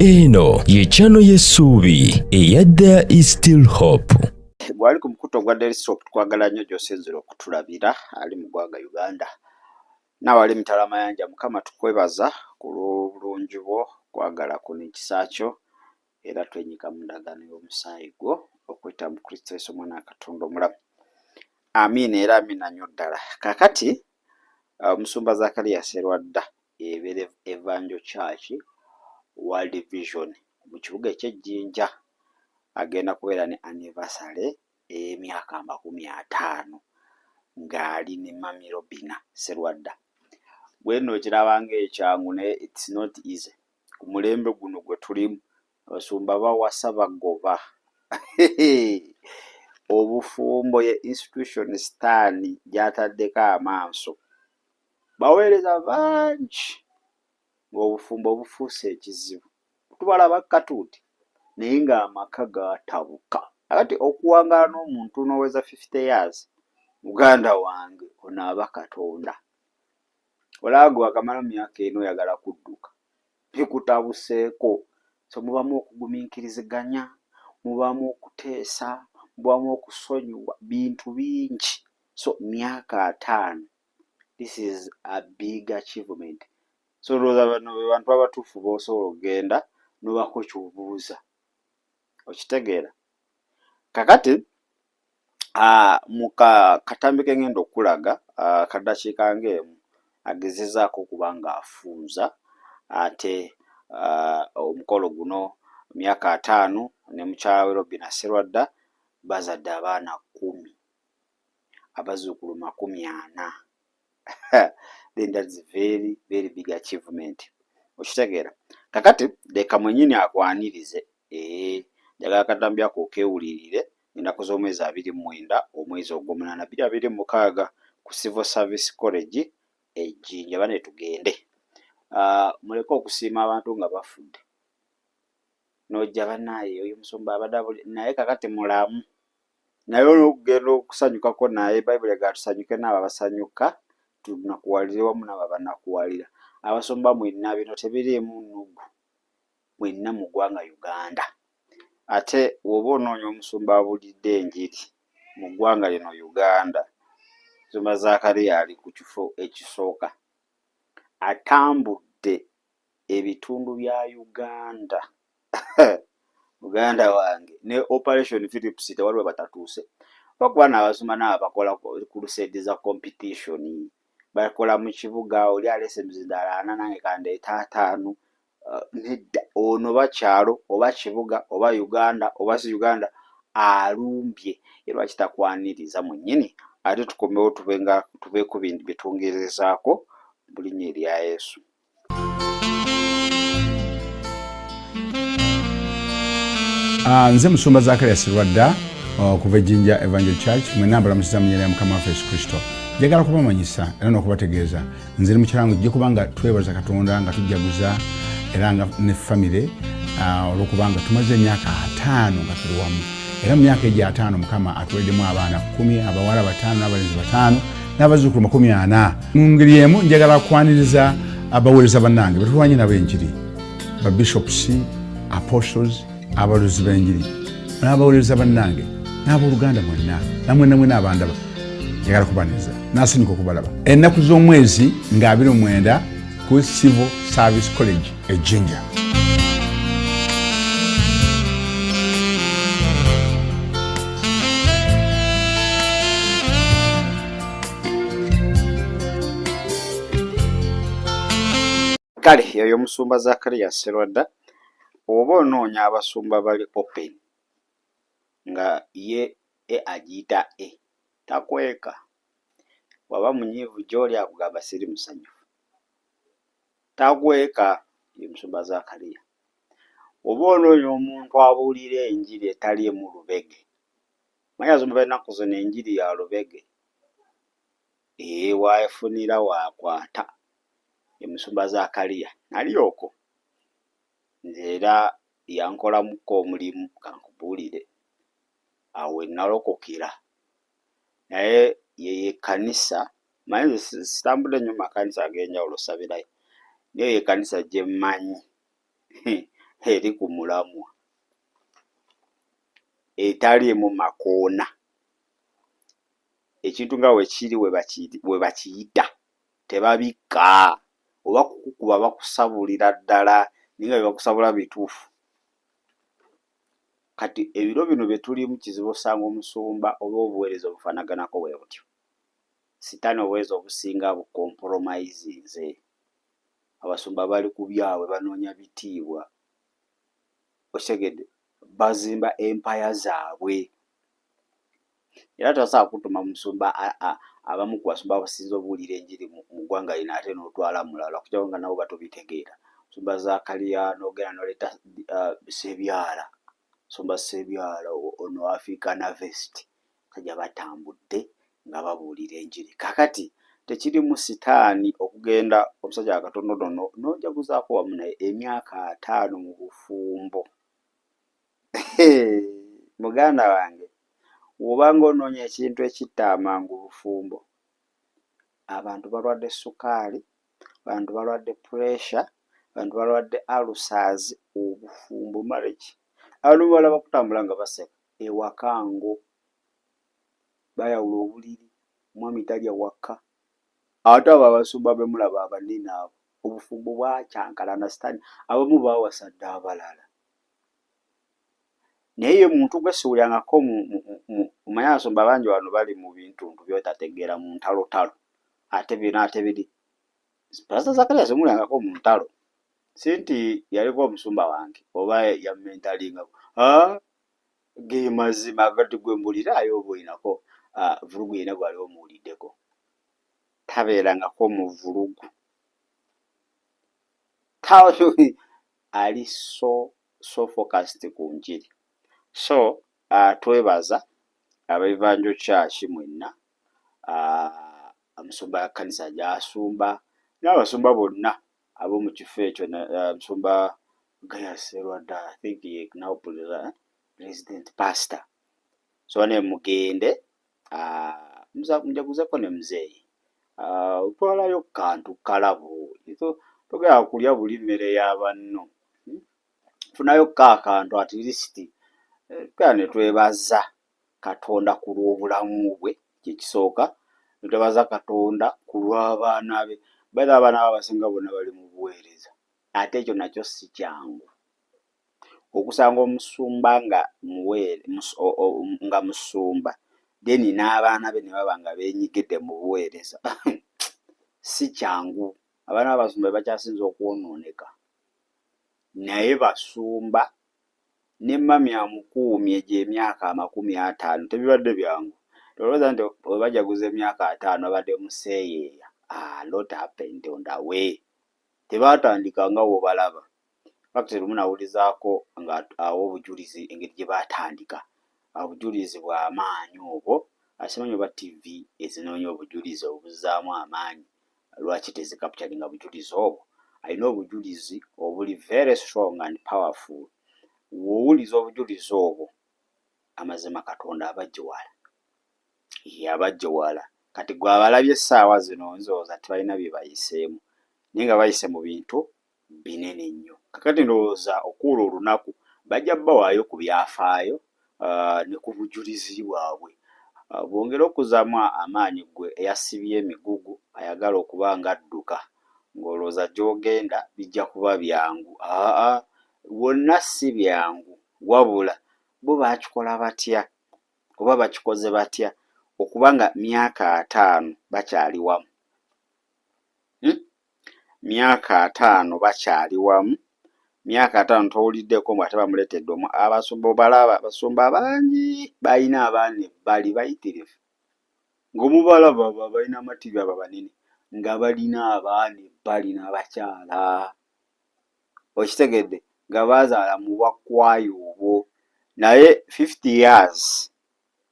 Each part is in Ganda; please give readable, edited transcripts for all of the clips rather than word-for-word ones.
Eno ye channel y'essuubi eya There is still hope. Gwali ku mukutu ogwa Daily Stop, twagala nnyo gy'osinzira okutulabira ali mu ggwanga Uganda naawe ali mitala amayanja. Mukama tukwebaza ku lw'obulungi bwo, kwagala kwo n'ekisa kyo, era twenyika mu ndagaano y'omusaayi gwo okuyita mu Kristo Yesu omwana wa Katonda omulamu. Amiina era amiina nnyo ddala. Kaakati omusumba Zakariya Serwadda ebeera Evangel Church World Vision mu kibuga eky'e Jinja agenda kubeera ne anniversary ey'emyaka 50 ng'ali ne Mummy Robina Serwadda. Gwe nno okiraba ng'ekyangu naye it's not easy. Ku mulembe guno gwe tulimu abasumba bawasa bagoba. Obufumbo ye institution sitaani gy'ataddeko amaaso. Baweereza bangi ng'obufumbo bufuuse ekizibu. Tubalaba katuuti naye ng'amaka gaatabuka. Kakati okuwangaala n'omuntu n'oweza 50 years, muganda wange onaaba Katonda. Olaba gwe wakamala mu myaka ena oyagala kudduka, bikutabuseeko. So mubamu okugumiikiriziganya, mubamu okuteesa, mubamu okusonyiwa, bintu bingi. So myaka 50, this is a big achievement. So ndowooza bano be bantu abatuufu b'osobola okugenda n'obaako ky'obuuza. Okitegeera? Kakati mu katambi ke ngenda okukulaga kaddakiika ng'emu agezezzaako okuba ng'afunza ate omukolo guno myaka 50 ne mukyala we Robina Serwadda bazadde abaana 10, abazzukulu 40. Then that's very very big achievement. Okitegeera? Kakati leka mwennyini akwanirize. Njagala katambi ako okeewulirire ennaku z'omwezi 29 omwezi ogw'omunaana 2026 ku Civil Service College e Jinja. Bane tugende. Muleke okusiima abantu nga bafudde. N'ojja bannaaye oyo musumba abadde abuli naye kakati mulamu. Naye olw'okugenda okusanyukako naye Bayibuli egamba tusanyuke n'abo abasanyuka, tunakuwalire wamu n'abo abanakuwalira. Abasumba mwenna bino tebiriimu nnugu mwenna mu ggwanga Uganda. Ate bw'oba onoonya omusumba abuulidde enjiri mu ggwanga lino Uganda, Musumba Zakariya ali ku kifo ekisooka. Atambudde ebitundu bya Uganda. Muganda wange ne Operation Philips tewali we batatuuse. Olw'okuba n'abasumba n'abo abakola crusade za competition bakola mu kibuga oli aleese emizindaalo ana nange kandeete 50. Nedda ono oba kyalo oba kibuga oba Uganda oba si Uganda alumbye. Ye lwaki takwaniriza mwennyini ate tukomewo tube nga tubeeko bye twongerezaako mu linnya erya Yesu. Nze Musumba Zakaria Sirwadda okuva e Jinja Evangel Church, mwenna mbalamusiza mu nnyina ya Mukama waffe Yesu Kristo. Njagala kubamanyisa era n'okubategeeza nze ne mukyala wange tujja kuba nga twebaza Katonda nga tujjaguza era nga ne famire olw'okubanga tumaze emyaka 50 nga tuli wamu, era mu myaka egyo 50 Mukama atuweddemu abaana 10, abawala 5 n'abalenzi 5 n'abazzukulu 40. Mu ngeri emu njagala kwaniriza abaweereza bannange betulwanye nabo enjiri, ba bishops, apostles, abaluzi b'enjiri n'abaweereza bannange n'abooluganda mwenna namwenna mwena abandaba, njagala kubaniriza nasanyuka okubalaba ennaku z'omwezi nga 29 ku Civil Service College e Jinja. Kale yoyo omusumba Zakariya Serwadda. Oba onoonya abasumba bali open nga ye e agiyita e takweka. Bw'aba munyiivu gy'oli akugamba siri musanyufu. Takweka ye musumba Zakariya. Oba onoonya omuntu abuulira enjiri etaliimu lubege. Manyi abasumba b'ennaku zino enjiri ya lubege. Waafunira waakwata ye musumba Zakariya. Nali okwo nze era yankolamukko omulimu kankubuulire awo we nalokokera. Naye yeyo ekkanisa manyi nze sitambudde nnyo mu makanisa ag'enjawulo ssabirayo naye eyo ekkanisa gye mmanyi Eri ku mulamwa, etaliimu makoona, ekintu nga wekiri we bakiyita, tebabikka oba kukukuba, bakusabulira ddala, naye nga bye bakusabula bituufu. Kati ebiro bino bye tulimu, kizibu osanga omusumba oba obuweereza obufaanaganako bwe butyo. Sitaani obuweereza obusinga bukompromisinze. Abasumba bali ku byabwe, banoonya bitiibwa, okitegedde, bazimba empaya zaabwe. Era tosobola kutuma musumba, abamu ku basumba abasinze obuwulira enjiri mu ggwanga lino, ate n'otwala mulala, okujjako nga nabo batobitegeera. Musumba Zakaliya n'ogenda n'oleeta Sebyala, musumba Sebyala ono African Harvest, kajja batambudde nga babuulira enjiri. Kakati tekirimu sitaani okugenda omusajja wa Katonda ono n'ojaguzaako wamu naye emyaka 50 mu bufumbo. Muganda wange, bw'obanga onoonya ekintu ekitta amangu, bufumbo. Abantu balwadde sukaali, abantu balwadde pressure, abantu balwadde ulcers, obufumbo, marriage. Abantu balaba kutambula nga baseka, ewaka ngo bayawula obuliri, omwami talya waka. Ate abo abasumba be mulaba abanene abo, obufumbo bwakyankalana, sitaani abamu baawasa dda abalala. Naye ye muntu gwe siwulyangako, omanyi abasumba bangi wano bali mu bintuntu by'otategeera, mu ntalotalo, ate bino ate biri. Pastor Zakaria simuwulyangako mu ntalo, si nti yaliko omusumba wange oba yammentalingako. Ge mazima kati gwe mbuliraayo oba olinako vulugu yenna gwali omuwuliddeko. Tabeerangako mu vulugu, ali so so focused ku njiri. So twebaza aba Evangel Church mwenna, omusumba ya kkanisa gy'asumba n'abasumba bonna ab'omu kifo ekyo, musumba Gaius Serwadda, I think ye now president pastor. So ne mugende mujaguzeko ne muzeeyi, otwalayo kantu kalabo, togenda kulya buli mmere ya banno, Funayo ko akantu at least, tugenda ne twebaza Katonda ku lw'obulamu bwe, kyekisooka, ne twebaza Katonda ku lw'abaana be. By the way, abaana be abasinga bonna bali mu buweereza, ate ekyo nakyo si kyangu okusanga omusumba nga nga musumba, then n'abaana be ne baba nga beenyigidde mu buweereza. Si kyangu. Abaana b'abasumba be bakyasinze okwonooneka, naye basumba ne mami amukuumye egyo emyaka 50, tebibadde byangu. Tolowooza nti bwe bajaguza emyaka 50 babadde museeyeeya. A lot happened on the way. Tebaatandika nga bw'obalaba. Fact, lumu nawulizaako nga awa obujulizi engeri gye baatandika, obujulizi bw'amaanyi obwo. Simanyi oba TV ezinoonya obujulizi obuzzaamu amaanyi lwaki tezicapturinga bujulizi obwo. Alina obujulizi obuli very strong and powerful. Bw'owuliza obujulizi obwo, amazima Katonda abajje wala, ye abajje wala. Kati gwe abalabye essaawa zino, ndowooza tebalina bye bayiseemu, naye nga bayise mu bintu binene nnyo. Kakati ndowooza okuwula olunaku bajja bbawaayo ku byafaayo ne ku bujulizi bwabwe, bwongere okuzzaamu amaanyi ggwe eyasibye emigugu, ayagala okuba nga adduka, ng'olowooza gy'ogenda bijja kuba byangu. Aa, wonna si byangu, wabula bo baakikola batya oba bakikoze batya okuba nga myaka 50 bakyali wamu, Myaka 50 bakyali wamu, myaka 50 towuliddeko mbu ate bamuleetedde omu. Abasumba obalaba, abasumba bangi balina abaana ebbali bayitirivu, ng'omubalaba balina amativi abo abanene, nga balina abaana ebbali n'abakyala, okitegedde, nga baazaala mu bwakwayo obwo, naye 50 years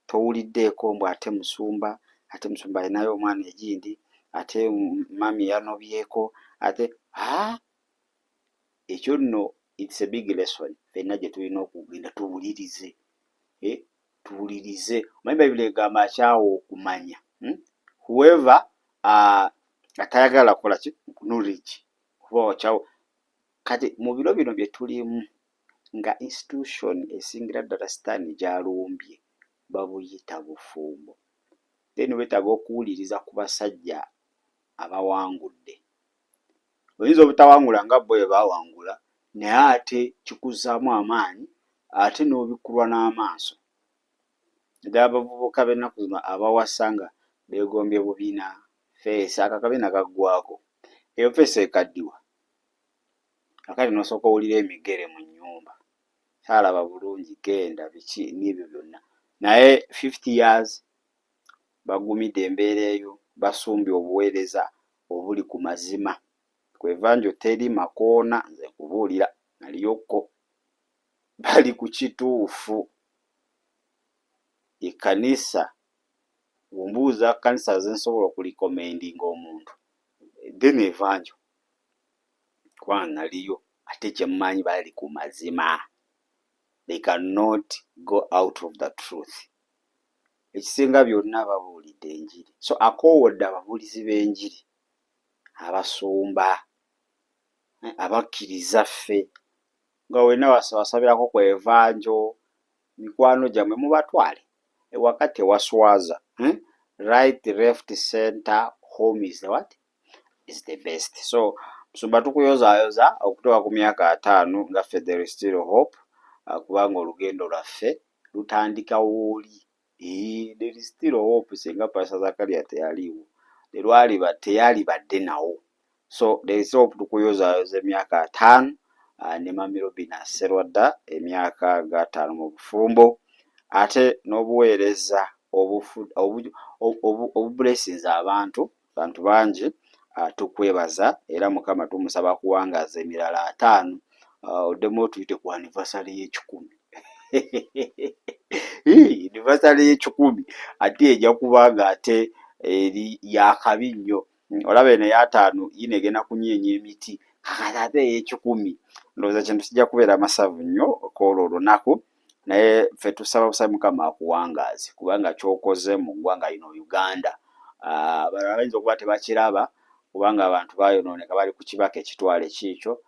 towuliddeeko mbu ate musumba, ate musumba alinayo omwana egindi, ate mami yanobyeko ate. Aa, ekyo nno it's a big lesson ffenna gye tulina okugenda tuwulirize, eh, tuwulirize. Omanyi Bayibuli egamba akyawa okumanya, Whoever atayagala kukola ki, knowledge, kuba wakyawa. Kati mu biro bino bye tulimu nga institution esingira ddala sitaani gy'alumbye babuyita bufumbo. Then weetaaga okuwuliriza ku basajja abawangudde. Oyinza obutawangula nga bo bwe baawangula naye ate kikuzzaamu amaanyi ate n'obikkulwa n'amaaso. Naddala abavubuka b'ennaku zino abawasa nga beegombye bubina, ffeesi, ako akabina kaggwaako. Eyo ffeesi ekaddiwa. Kaakati n'osooka owulira emigere mu nnyumba. Taalaba bulungi genda biki n'ebyo byonna. Naye 50 years bagumidde embeera eyo, basumbye obuweereza obuli ku mazima. Ku Evanjo teri makoona nze nkubuulira naliyokko. Bali ku kituufu. Ekkanisa bw'ombuuza kkanisa ze nsobola okulikomendinga omuntu then Evanjo kubanga naliyo ate kye mmanyi bali ku mazima. They cannot go out of the truth. Ekisinga byonna babuulidde enjiri. So akoowodde ababuulizi b'enjiri, abasumba, abakkiriza ffe nga wenna wasabirako ku Evanjo, mikwano gyammwe mubatwale ewaka tewaswaza. Right, left, center, home is the what? Is the best. So musumba tukuyozaayoza okutuuka ku myaka 50 nga ffe there is still hope kubanga olugendo lwaffe lutandika wooli. There is still hope singa Pastor Zakaria teyaliiwo terwaliba teyalibadde nawo. So there is hope tukuyozaayoza emyaka 50 ne Mami Robina Sserwadda emyaka 50 mu bufumbo ate n'obuweereza obublessinze abantu bantu bangi tukwebaza era Mukama tumusaba kuwangaaza emirala 50 oddemu otuyite ku anniversary y'ekikumi. Anniversary y'ekikumi ate ejja kuba nga ate eri yakabi nnyo. Olaba eno ey'ataano yiino egenda kunyeenya emiti, kakati ate ey'ekikumi ndowooza kintu kijja kubeera masavu nnyo kwolwo olunaku. Naye ffe tusaba busabi Mukama akuwangaaze kubanga ky'okoze mu ggwanga lino Uganda abalala bayinza okuba tebakiraba kubanga abantu baayonooneka bali ku kibaka ekitwale kiikyo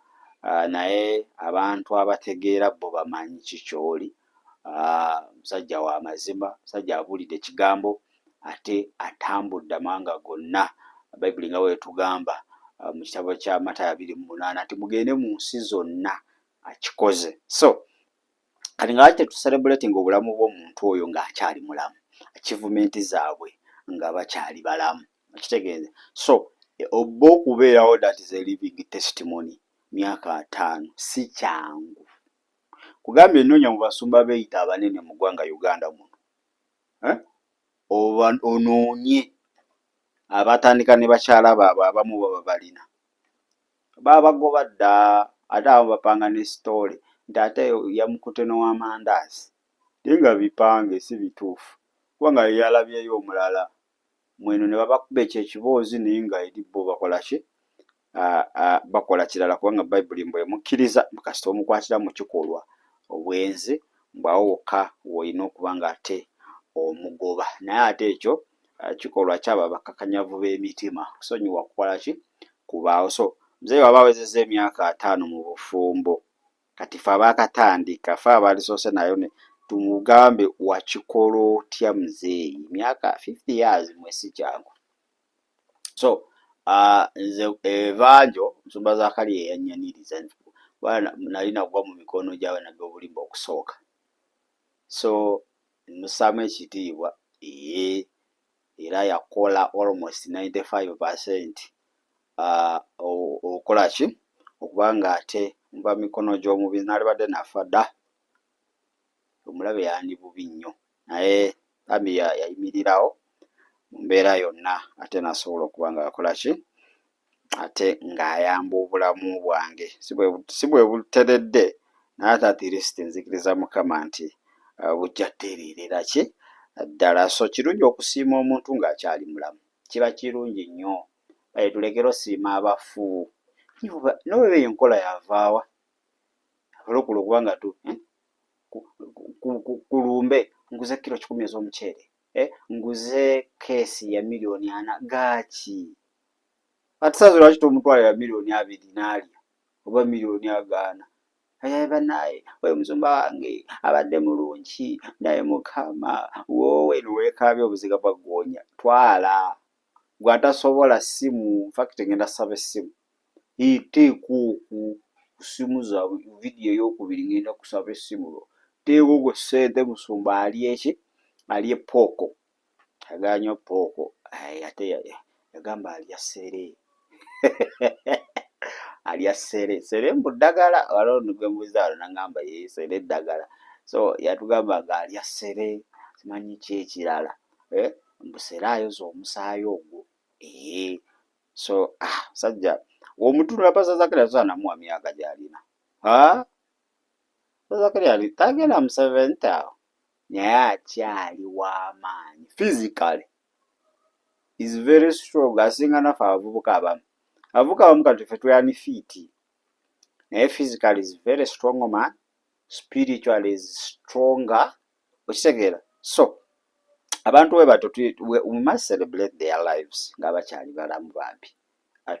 naye abantu abategeera bo bamanyi ki ky'oli. Musajja wa mazima, musajja abuulidde ekigambo ate atambudde amawanga gonna. Bayibuli nga bw'etugamba mu kitabo kya Matayo 28 nti mugende mu nsi zonna akikoze. So kati nga lwaki tetucelebratinga obulamu bw'omuntu oyo ng'akyali mulamu, achievement zaabwe nga bakyali balamu, okitegeeza? So oba okubeerawo that is a living testimony. Myaka 50 si kyangu. Kugambye nnoonya mu basumba abeeyita abanene mu ggwanga Uganda muno oba onoonye abatandika ne bakyala baabwe abamu baba balina baabagoba dda ate abamu bapanga ne sitoole nti ate yamukutte n'ow'amandaazi naye nga bipange si bituufu kubanga yalabyeyo omulala mweno ne babakuba ekyo ekiboozi naye nga eri bo bakola ki? Bakola kirala kubanga Bayibuli mbu emukkiriza kasita omukwatira mu kikolwa obwenzi mbu awo wokka w'olina okuba nga ate omugoba naye ate ekyo kikolwa kyabo abakakanyavu b'emitima kusonyiwa kukola ki kubaawo. So muzeeyi waba awezezza emyaka 50 mu bufumbo kati ffe abaakatandika ffe abaalisoose nayo ne tumugambe wakikola otya muzeeyi myaka 50 years mwe si kyangu. So nze Evanjo Musumba Zakaria eyannyaniriza kuba nali nagwa mu mikono gy'abannabbi b'obulimba okusooka. So mmussaamu ekitiibwa era yakola almost 95% okukola ki okuba nga ate nva mu mikono gy'omubi naalibadde nafa dda omulabe yandi bubi nnyo naye bambi yayimirirawo mu mbeera yonna ate n'asobola okuba nga akola ki ate ng'ayamba obulamu bwange si bwe buteredde naye ate at least nzikiriza Mukama nti bujja ttereerera ki ddala. So kirungi okusiima omuntu ng'akyali mulamu, kiba kirungi nnyo. Kale tulekere osiima abafu n'oba eyo enkola yavaawa abalokole okuba nga tu ku lumbe nguze kiro 100 ez'omuceere nguze keesi ya miliyoni 40 gaaki? Ate saazi lwaki tomutwalira miliyoni 20 n'alya oba miliyoni 50? Banaye oyo musumba wange abadde mulungi naye mukama woowe niweekaabya obuziga bwa ggoonya twala gwe atasobola ssimu infact ngenda saba essimu teeka okwo ku ssimu zaabwe vidiyo eyokubiri ngenda kusaba essimu teeka okwo ssente musumba alye ki alye pooko ayagala nnyo pooko ate yagamba alya ssere alya ssere ssere mbu ddagala waliwo gwe mbuuza wano nangamba ye ssere ddagala so yatugamba nga alya ssere simanyi ki ekirala eh, mbu ssere ayoza omusaayi ogwo ee so ah sajja omutunula Pastor Zakaria tosobola namuwa myaka gy'alina ha Zakaria ali tagenda mu 70 awo naye akyali w'amaanyi physically is very strong asinga naffe abavubuka abamu abavubuka abamu kati ffe tuli unfit naye physically is very strong man spiritually is stronger okitegeera so abantu bwe batyo we must celebrate their lives nga bakyali balamu bambi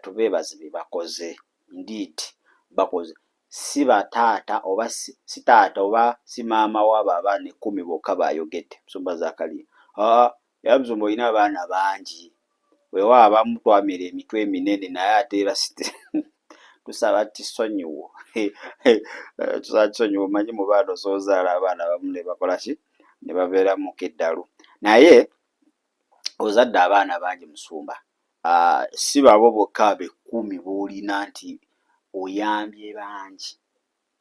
tubeebaze bye bakoze indeed bakoze si bataata oba si taata oba si maama waabo abaana ekkumi bokka bayogedde musumba Zakaliya aa era musumba olina abaana bangi weewaawo abamu twamera emitwe eminene naye ate era tusaba kisonyiwo tusaba kisonyiwo omanyi mu baana osobola ozaala abaana abamu ne bakola ki ne babeeramuko eddalu naye ozadde abaana bangi musumba si babo bokka ab'ekkumi b'olina nti oyambye bangi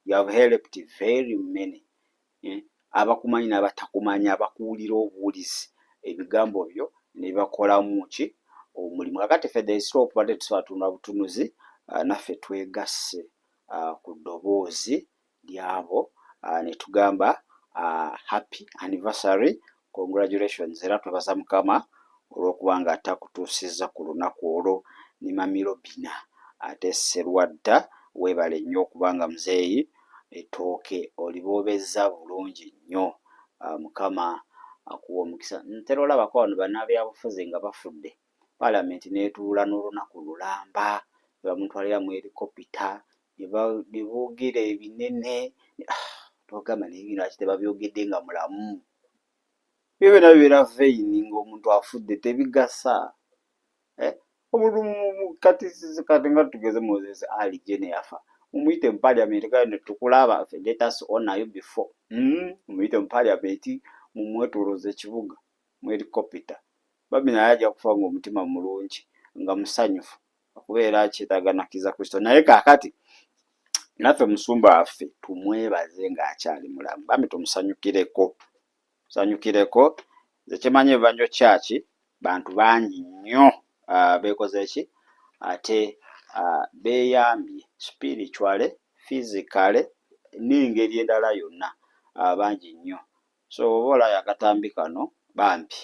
you have helped very many eh? abakumanyi n'abatakumanyi abakuwulira obuwulizi ebigambo byo ne bibakolamu ki omulimu kakati ffe the stop badde tusobola tunula butunuzi naffe twegasse ku ddoboozi lyabo ne tugamba happy anniversary congratulations era twebaza mukama olw'okuba nga atakutuusizza ku lunaku olwo ne mami Robina ate Sserwadda weebale nnyo okubanga muzeeyi ettooke oliboobezza bulungi nnyo mukama akuwa omukisa ntera olabako wano bannabyabufuzi nga bafudde paalamenti n'etuula n'olunaku lulamba ne bamutwalira mu helikopita ne boogera ebinene togamba naye bino lwaki tebabyogedde nga mulamu byo byonna bibeera vain ng'omuntu afudde tebigasa eh? Omuntu kati kati nga tugeze Moses Ali Jene yafa mumuyite mu parliament gayo ne tukulaba let us honor you before mumuyite mu parliament mumwetolooze ekibuga mu helicopter bambi naye ajja kufa ng'omutima mulungi nga musanyufu okubeera kyetaaga nakkiriza Kristo naye kaakati naffe musumba waffe tumwebaze ng'akyali mulamu bambi tumusanyukireko tusanyukireko nze kyemanyi Evanjo Church bantu bangi nnyo beekoze ki ate beeyambye spiritually physically n'engeri endala yonna bangi nnyo so oba olabye akatambi kano bambi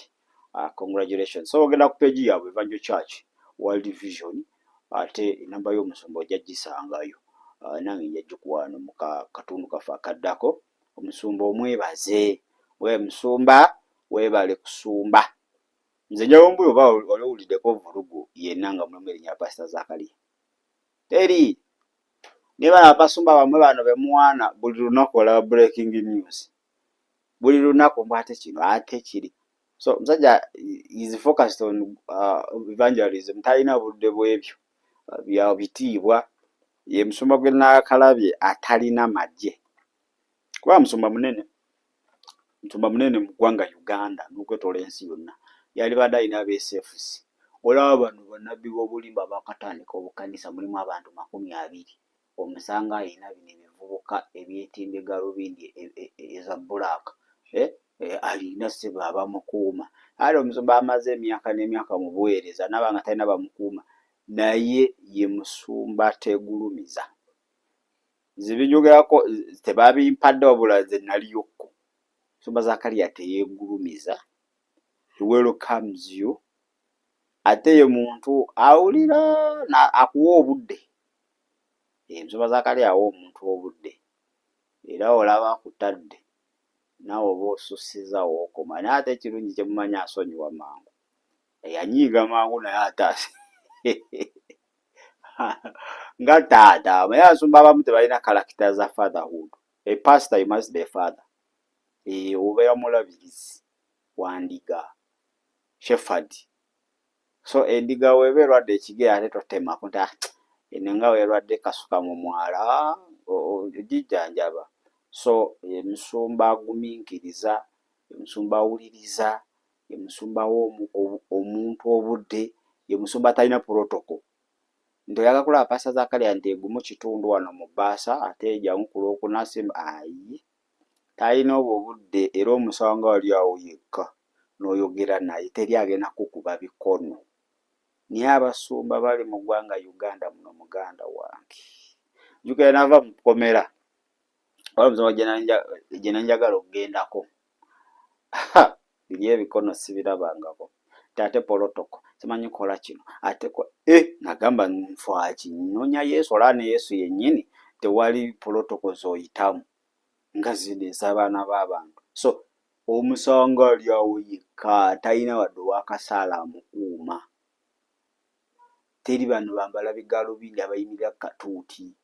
congratulations so ogenda ku page yaabwe Evanjo Church World Vision ate enamba y'omusumba ojja gisangayo nange nja gikuwa wano mu katundu kaffe akaddako omusumba omwebaze we musumba weebale kusumba nze njagala ombuye oba wali owuliddeko vulugu yenna nga mulimu erinnya Pastor Zakaria teri ne bano abasumba bamwe bano bemuwaana buli lunaku olaba breaking news buli lunaku mbu ate kino ate kiri so omusajja is focused on evangelism talina budde bwebyo bya bitiibwa ye musumba gwe naakalabye atalina magye kuba musumba munene musumba munene mu ggwanga Uganda n'okwetoola ensi yonna yalibadde alina abeesefusi olaba bano bannabbi b'obulimba baakatandika obukanisa mulimu abantu 20 omusanga alina bino ebivubuka ebyetimbye galubindi eza black alina ssebo abamukuuma ale omusumba amaze emyaka n'emyaka mu buweereza naaba nga talina bamukuuma naye ye musumba tegulumiza nze binjogerako tebabimpadde wabula nze naliyokko musumba Zakaria teyeegulumiza he welcomes you ate ye muntu awulira akuwa obudde musumba Zakaria awa omuntu obudde era olaba akutadde naawe oba osussizza w'okoma naye ate ekirungi kye mumanyi asonyiwa mangu yanyiiga mangu naye ate Nga taata, naye abasumba abamu tebalina character za fatherhood. A pastor, you must be a father. Obeera mulabirizi wandiga, shepherd. So endiga weeba erwadde ekigere, ate totemako nti, "Ah, eno nga weerwadde, kasuka mu mwala," ogijjanjaba. So emusumba agumiikiriza, emusumba awuliriza, emusumba awa omuntu obudde, ye musumba atalina protocol nti oyagala kulaba Pastor Zakaria nti egumu kitundu wano mu bbaasa, ate jangu ku Lwokuna simba ayi. Talina obwo obudde, era omusanga ali awo yekka n'oyogera naye, teri agenda kukuba bikono. Naye abasumba bali mu ggwanga Uganda muno, muganda wange, jjukira nava mu kkomera, waliwo omusumba gye nanjagala okugendako, biri ebikono sibirabangako nti ate protocol, simanyi kola kino ate e nagamba nfaaki, nnoonya Yesu. Olaba ne Yesu yennyini tewali protocol z'oyitamu nga zino ez'abaana b'abantu. So omusanga ali awo yekka, talina wadde owakasaala amukuuma, teri bano bambala bigalubindi abayimirira ku katuuti,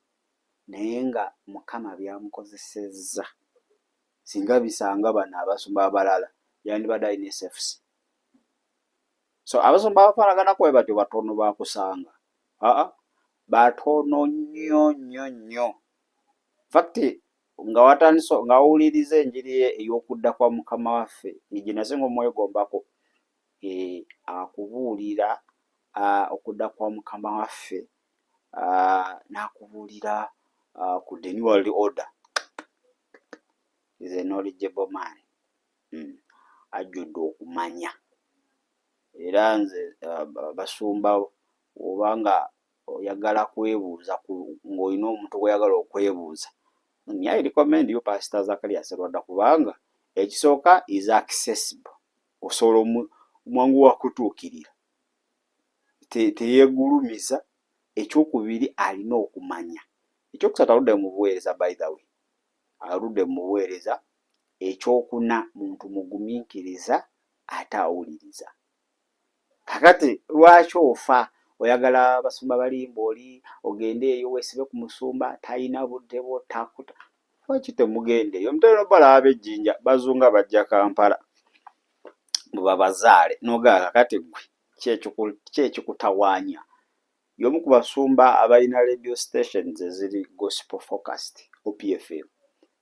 naye nga Mukama byamukozesezza singa bisanga bano abasumba abalala, yandibadde alina SFC. So abasumba abafaanaganako bwe batyo batono bakusanga, aa, batono nnyo nnyo nnyo. Fact, nga watandise nga wawuliriza enjiri ye ey'okudda kwa Mukama waffe gye nasinga omwegombako, akubuulira okudda kwa Mukama waffe, n'akubuulira ku the new world order, is a knowledgeable man, ajjudde okumanya. Era nze basumba, oba nga oyagala kwebuuza, ng'olina omuntu gw'oyagala okwebuuza, I recommend you Pastor Zakaria Serwadda, kubanga ekisooka is accessible, osobola omwangu wa kutuukirira, teyeegulumiza. Ekyokubiri, alina okumanya. Ekyokusatu, aludde mu buweereza, by the way, aludde mu buweereza. Ekyokuna, muntu mugumiikiriza ate awuliriza. Kakati lwaki ofa oyagala abasumba balimba? Oli ogende eyo weesibe ku musumba talina budde bwo, takuta. Lwaki temugenda eyo? Mutera nobalaba ab'ejjinja bazunga bajja Kampala bwebabazaale nogamba, kakati gwe ki ekikutawaanya? Y'omu ku basumba abalina radio stations eziri gospel focused. OPFM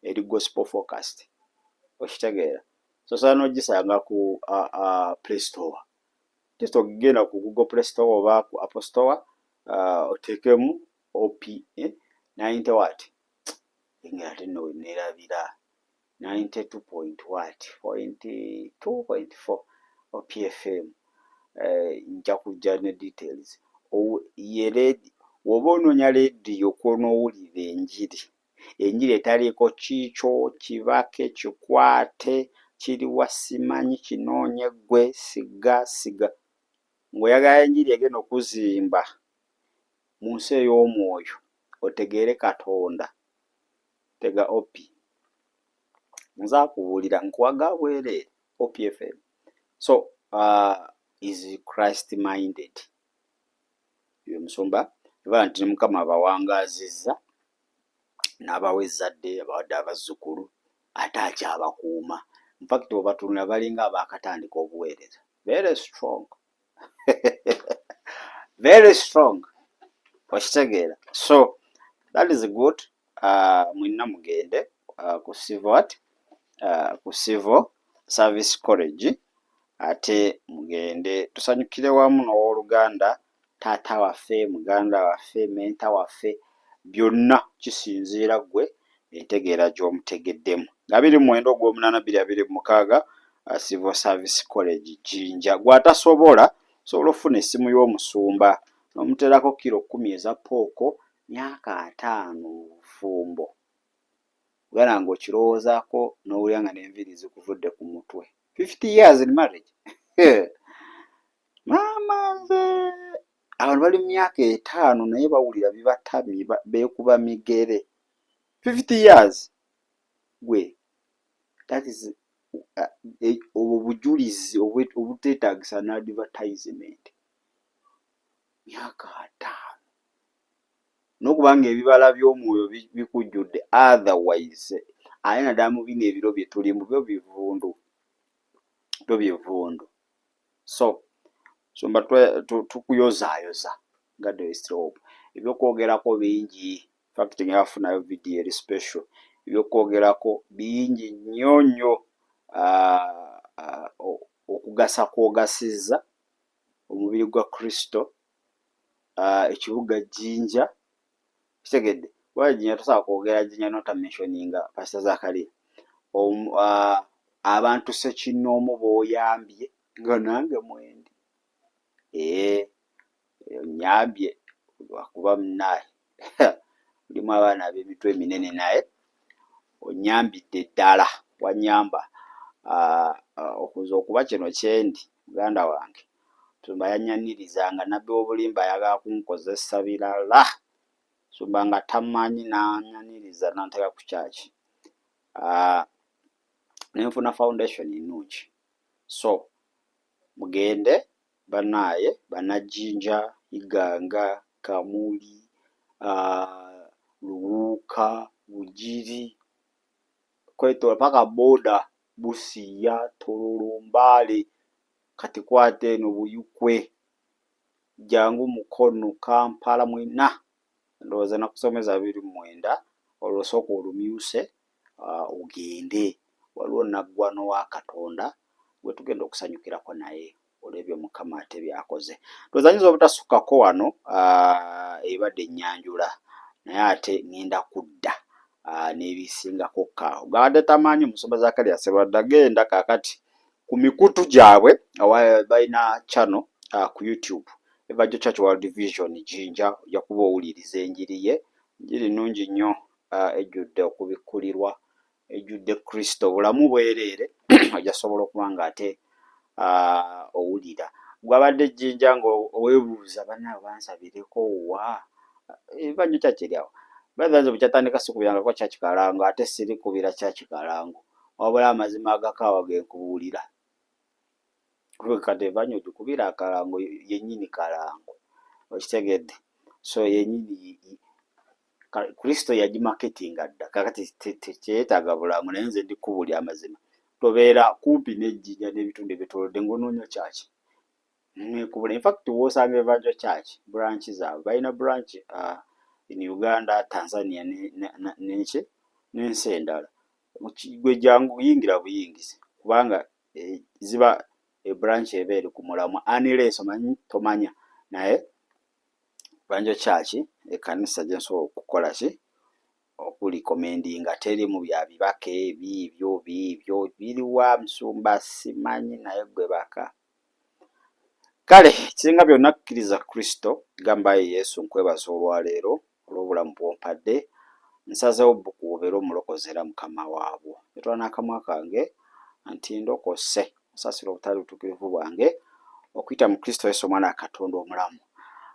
eri gospel focused, okitegeera? So osobola n'ogisanga ku Play Store. Just ogenda ku Google Play Store oba ku Apple Store, oteekemu OP 90 what, engeri ate nno weneerabira, 92 point what, point 2.4 OPFM. Nja kujja ne details. Ye woba onoonya leediyo kw'onoowulira enjiri, enjiri etaliiko kiikyo kibake kikwate kiriwa, simanyi kinoonye ggwe siga siga, ng'oyagala enjiri egenda okuzimba mu nsi ey'omwoyo, otegeere Katonda, tega OP. Nze akubuulira, nkuwaga bwereere OPFM. So is Christ minded ye musumba eba nti ne Mukama abawangaazizza n'abawa ezzadde, abawadde abazzukulu, ate akyabakuuma. Infact obatunula balinga abaakatandika obuweereza, very strong, very strong, okitegeera? So that is good. Mwenna mugende ku civil what, ku Civil Service College, ate mugende tusanyukire wamu n'owooluganda, taata waffe, muganda waffe, mentor waffe, byonna kisinziira ggwe entegeera gy'omutegeddemu. 29 ogw'omunaana 2026, Civil Service College, Jinja. Gw'atasobola, osobola okufuna essimu y'omusumba n'omuteerako kiro 10 eza pork. Myaka 50 mu bufumbo, gana ng'okirowoozaako n'owulira nga n'enviiri zikuvudde ku mutwe. 50 years in marriage, maama nze! Abantu bali mu myaka 50 naye bawulira bibatamye, beekuba migere. 50 years gwe, that is obwo bujulizi obuteetaagisa n'advertisement. Myaka 50. N'okuba nga ebibala by'omwoyo bikujjudde otherwise ate naddala mu bino ebiro bye tulimu byo bivundu byo bivundu so nsumba tukuyozaayoza nga there is still hope. Ebyokwogerako bingi fact ngenda kufunayo vidiyo eri special ebyokwogerako bingi nnyo nnyo okugasa kwogasizza omubiri gwa Kristo ekibuga Jinja kitegedde kuba Jinja tosobola kwogera Jinja n'otamentioninga Pastor Zakaria abantu ssekinnoomu b'oyambye nga nange mwendi ee onyambye lwakuba munnaaye mulimu abaana ab'emitwe eminene naye onyambidde ddala wanyamba okuza okuba kino kyendi muganda wange Nsumba yanyaniriza nga nabbi w'obulimba ayagala kunkozesa birala Nsumba nga tamanyi nanyaniriza nanteka ku kyaki nenfuna foundation ennungi so mugende bannaaye bannajinja, Iganga, Kamuli, Luwuuka, Bugiri kwetola paka boda Busia, Tororo, Mbale kati kwata eno Buyukwe jangu Mukono, Kampala mwena ndowooza nakusomeza 29 olwo sooka olumyuse ogende waliwo naggwano wa Katonda gwe tugenda okusanyukirako naye olw'ebyo Mukama ate by'akoze. Ndowooza nyinza obutasukkako wano ebadde ennyanjula naye ate ŋŋenda kudda n'ebisingako kaawo. Gw'abadde tamanyi Omusumba Zakaria Sserwadda genda kaakati ku mikutu gyabwe balina channel ku YouTube Evangel Church World Vision Jinja ojja kuba owuliriza enjiri ye. Njiri nnungi nnyo ejjudde okubikkulirwa ejjudde Kristo bulamu bwereere ojja sobola okuba nga ate owulira. Gw'abadde Jinja nga weebuuza bannange bansabireko wa? Evangel Church eri awo. By the way nze bukyatandika sikubirangako church kalango ate sirikubira church kalango wabula amazima agakaawa ge nkubuulira. Kati Evangel ogikubira akalango yennyini kalango okitegedde so yennyini Kristo yagimaketinga dda kakati teyeetaaga bulango naye nze ndi kukubuulira amazima tobeera kumpi n'ejjinja n'ebitundu ebyetoolodde ng'onoonya kyaki nekubula infact w'osanga Evangel Church branch zaabwe balina branch in Uganda, Tanzania neki n'ensi endala gwe jangu yingira buyingizi kubanga eh, ziba ebranch eba eri ku mulamwa unless omanyi tomanya naye Evangel Church ekkanisa gye nsobola okukola ki okulikomendinga terimu bya bibaka biibyo biibyo biriwa musumba simanyi naye gwe baka kale kiringa byonna kkiriza Kristo gamba ayi Yesu nkwebaza olwaleero olw'obulamu bw'ompadde nsazeewo bukuwobeera omulokozi era mukama waabwo etwala n'akamwa kange nti ndokose osaasira obutali butuukirivu bwange okuyita mu Kristo Yesu omwana wa Katonda omulamu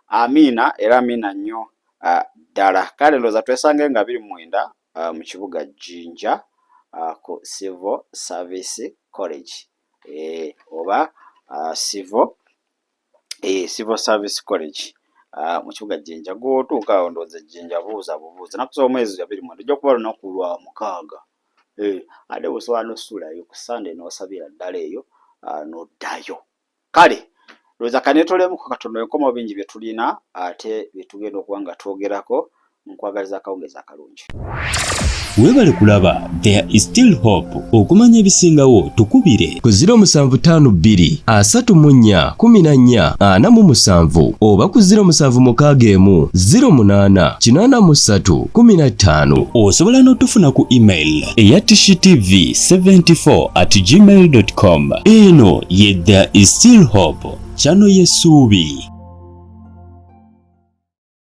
amiina era amiina nnyo ddala kale ndowooza twesange nga 29 mu kibuga Jinja ku Civil Service College eh, oba Civil eh, Civil Service College mu kibuga Jinja gw'otuuka awo ndowooza Jinja buuza bubuuza naku z'omwezi 29 ojja kuba lunaku lwa mukaaga eh, ate bw'osobola n'osuulayo ku Sunday n'osabira ddala eyo n'oddayo kale ndowooza kaneetolemuko katono enkomawo bingi bye tulina ate bye tugenda okuba nga twogerako nkwagaliza akawungeezi akalungi. Webale kulaba There is still hope. Okumanya ebisingawo tukubire ku 0752 34 14 47 oba ku 0761 08 83 15. Osobola n'otufuna ku email eya tishtv74 at gmail.com. Eno ye There is still hope, channel y'essuubi.